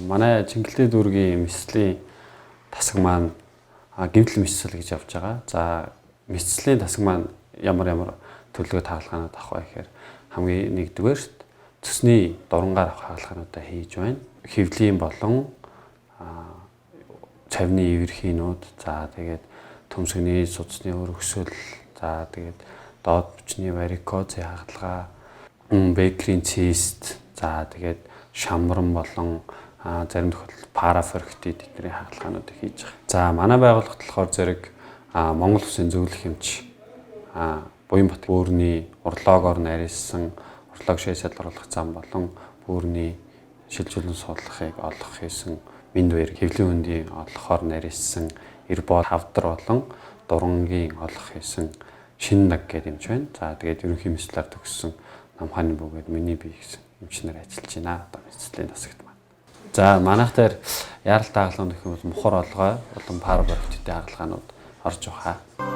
Манай Чингэлтэй дүүргийн мэслийн тасаг маань гэмтэл мэсэл гэж явж байгаа. За, мэслийн тасаг маань ямар ямар төлөвлөгөө хагалгаанууд авах вэ гэхээр хамгийн нэгдүгээрт цөсний дурангаар авах хагалгаануудаа хийж байна. Хэвлийн болон цавны эвэрхийнүүд, за тэгээд төмсгөний судасны өргөсөл, за тэгээд доод бүчний варикозын хагалгаа, бейкерийн цист, за тэгээд шамран болон зарим тохиолдолд парафорктид эдний хагалгаануудыг хийж байгаа. За, манай байгууллагт болохоор зэрэг Монгол Улсын зөвлөх эмч Буянбат бөөрийн урлоогоор нарийссан урлог шээ салруулах зам болон бөөрийн шилжүүлэн суулгахыг олох хийсэн мэнд баяр хэвлийн хөндийн олохоор нарийссан эрбоо хавдар болон дурангийн олох хийсэн шинэ наг гэдэг эмч байна. За, тэгээд ерөнхий мэдлэр төгссөн Намхааны бүү гээд миний бие гэсэн эмчнэр ажиллаж байна. Одоо мэдлэлийн тасагт маань. За, манайх дээр яаралтай хагалгаанд гэх юм бол мухар олгой болон парабактидийн хагалгаанууд орж байгаа.